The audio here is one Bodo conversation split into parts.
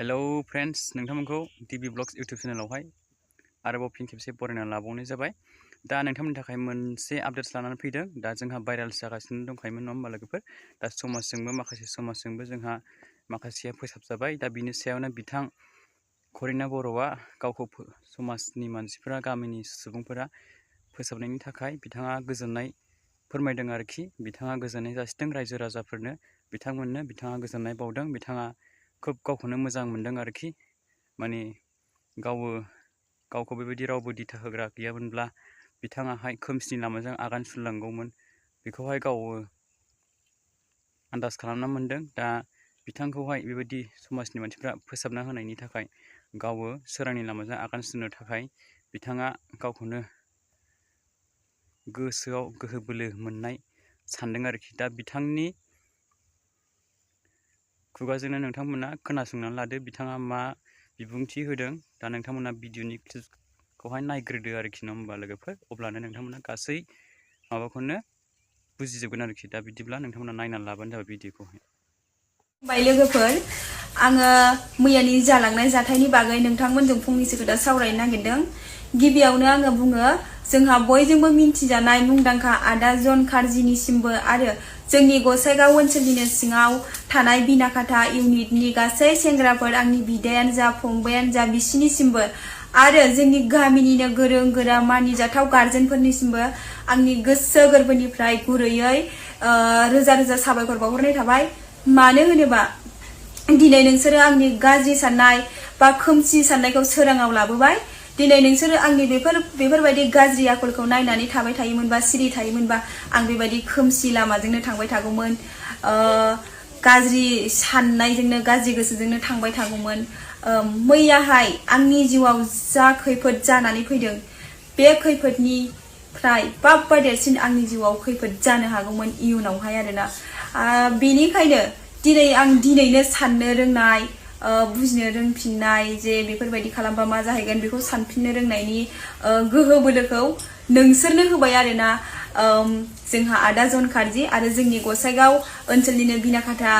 हेलो फ्रेंड्स, नोंथांमोनखौ टिभि ब्लग्स यूट्यूब चेनेलावहाय आरोबाव फिन खेबसे बरायना लाबावनाय जाबाय। दा नोंथांमोननि थाखाय मोनसे आपडेट्स लानानै फैदों। दा जोंहा भाइराल जागासिनो दंखायोमोन नङा होमबा लोगोफोर। दा माखासे समाजजोंबो जोंहा माखासेया फोसाबजाबाय। दा बिनि सायावनो बिथां कन्जिता बर'आ गावखौ समाजनि मानसिफोरा, गामिनि सुबुंफोरा फोसाबनायनि थाखाय बिथाङा गोजोननाय फोरमायदों आरोखि। बिथाङा गोजोननाय जासिदों रायजो राजाफोरनो, बिथांमोननो बिथाङा गोजोननाय बावदों। बिथाङा खोब गावखौनो मोजां मोनदों आरोखि। माने गावखौ बेबायदि रावबो दिथा होग्रा गैयामोनब्ला बिथाङाहाय खोमसिनि लामाजों आगान सुरलांगौमोन, बेखौहाय गावबो आन्दाज खालामना मोनदों। दा बिथांखौहाय बेबायदि समाजनि मानसिफ्रा फोसाबना होनायनि थाखाय गावबो सोरांनि लामाजों आगान सुरनो थाखाय बिथाङा गावखौनो गोसोआव गोहो बोलो मोननाय सानदों आरोखि। दा बिथांनि खुगाजोंनो नोंथांमोना खोनासंनानै लादो बिथाङा मा बिबुंथि होदों। दा नोंथांमोना भिडिअनि क्लिपखौहाय नायग्रोदो आरोखि, नङा होमबा लोगोफोर। अब्लानो नोंथांमोना गासै माबाखौनो बुजिजोबगोन आरोखि। दा बिदिब्ला नोंथांमोना नायनानै लाबानो जाबाय भिडिअखौहाय। लोगोफोर, आङो मैयानि जालांनाय जाथायनि बागै नोंथांमोनजों फंनैसो खोथा सावरायनो नागिरदों। गिबियावनो आङो बुङो, जोंहा बयजोंबो मिन्थिजानाय मुंदांखा आदा जन कार्जिनिसिमबो आरो जोंनि गसाइगाव ओनसोलनिनो सिङाव थानाय बिनाखाथा इउनिटनि गासै सेंग्राफोर, आंनि बिदायानो जा फंबायानो जा, बिसिनिसिमबो आरो जोंनि गामिनिनो गोरों गोरा मानिजाथाव गार्जेनफोरनिसिमबो आंनि गोसो गोरबोनिफ्राय गुरैयै रोजा रोजा साबायखर बावहरनाय थाबाय। मानो होनोबा दिनै नोंसोरो आंनि गाज्रि साननाय बा खोमसि साननायखौ सोराङाव लाबोबाय। दिनै नोंसोरो आंनि बेफोरबायदि गाज्रि आखलखौ नायनानै थाबाय थायोमोनबा, सिरि थायोमोनबा, आं बेबायदि खोमसि लामाजोंनो थांबाय थागौमोन, गाज्रि साननायजोंनो, गाज्रि गोसोजोंनो थांबाय थागौमोन। मैयाहाय आंनि जिउआव जा खैफोद जानानै फैदों, बे खैफोदनिफ्राय बाबा देरसिन आंनि जिउआव खैफोद जानो हागौमोन इयुनावहाय आरोना। बेनिखायनो दिनैनो साननो रोंनाय, बुजिनो रोंफिननाय, जे बेफोरबायदि खालामबा मा जाहैगोन बेखौ सानफिननो रोंनायनि गोहो बोलोखौ नोंसोरनो होबाय आरोना। जोंहा आदा जन कार्जि आरो जोंनि गसाइगाव ओनसोलनिनो बिनाखाथा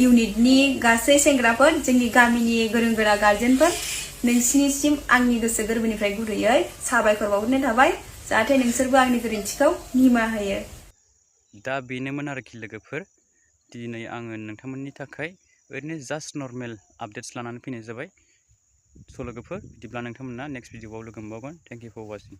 इउनिटनि गासै सेंग्राफोर, जोंनि गामिनि गोरों गोरा गार्जेनफोर, नोंसिनिसिम आंनि गोसो गोरबोनिफ्राय गुरैयै साबायखर बावहरनाय थाबाय। जाहाथे नोंसोरबो आंनि गोरोन्थिखौ निमाहा होयो। दा बेनोमोन आरोखि लोगोफोर। दिनै आङो नोंथांमोननि थाखाय ओरैनो जास्ट नर्मेल आपडेट्स लानानै फैनाय जाबाय। स' लोगोफोर, बिदिब्ला नोंथांमोना नेक्स्ट भिडिअआव लोगो मोनबावगोन। Thank you for वाचिं।